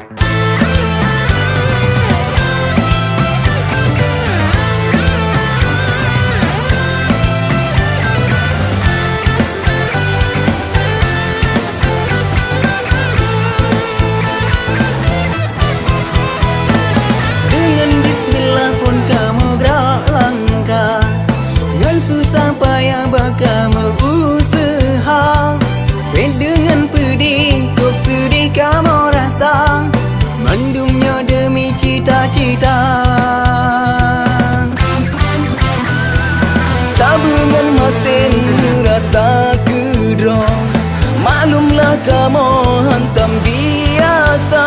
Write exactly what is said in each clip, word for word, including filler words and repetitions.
Deungon bismillah phon kamoe gerak langkah, ngon susah payah bah kamoe useuha. Pet deungon peudeh, kôb seudeh kamoe rasa, mandum nyoe deumi cita-cita. Tabeungon masen meurasa keudroe, maklumlah kamoe hantom biasa.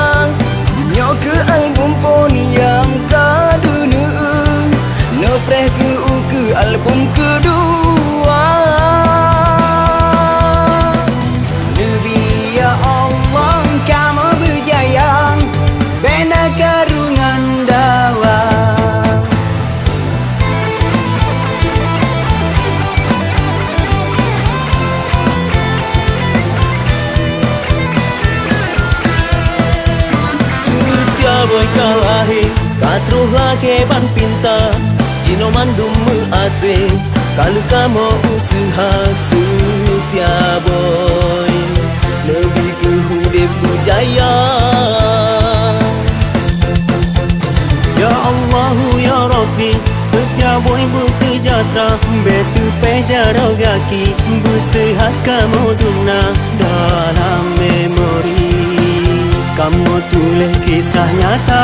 Nyoe keuh album phon nyang ka deuneue, neupreh keu ukeue album keudua. Neubi ya Allah kamoe beujaya, bèk na karu ngon dawa. Seutia boy ka lahé, ka troh lakèe ban pinta. Jinoe mandum meuasé, ka lheueh kamoe useuha. Seutia boy, neubi keu udép beujaya. Ya Allahu ya Rabbi, seutia boy beuseujahteura, bèk teupèh jaroe gaki, beuseuhat kamoe dum na dalam memori, kamoe tuléh kisah nyata.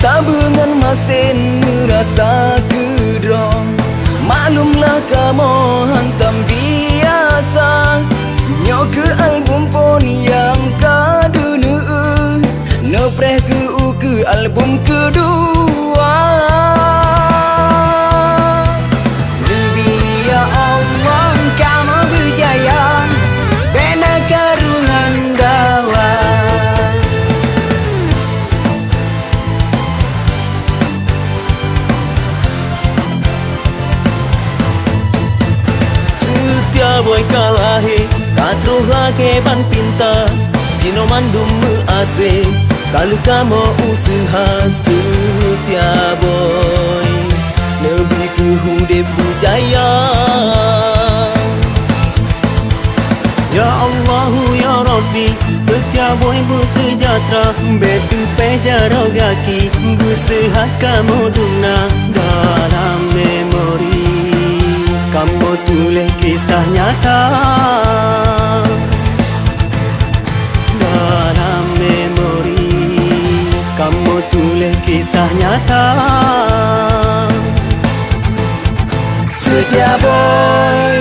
Tabeungon masen meurasa keudroe, maklumlah kamoe hantom biasa. Nyoe keuh album phon nyang ka deuneue, neupreh keu ukeue album keudua. Neubi ya Allah kamoe beujaya, bèk na karu ngon dawa. Seutia boy ka lahé, ka troh lakèe ban pinta. Jinoe mandum meuasé, ka lheueh kamoe useuha. Seutia boy, neubi keu udép beujaya. Ya Allahu ya Rabbi, seutia boy beuseujahteura, bèk teupèh jaroe gaki, beuseuhat kamoe dum na dalam memori, kamoe tuléh kisah nyata. Dalam memori, kamoe tuléh kisah nyata. Seutia boy,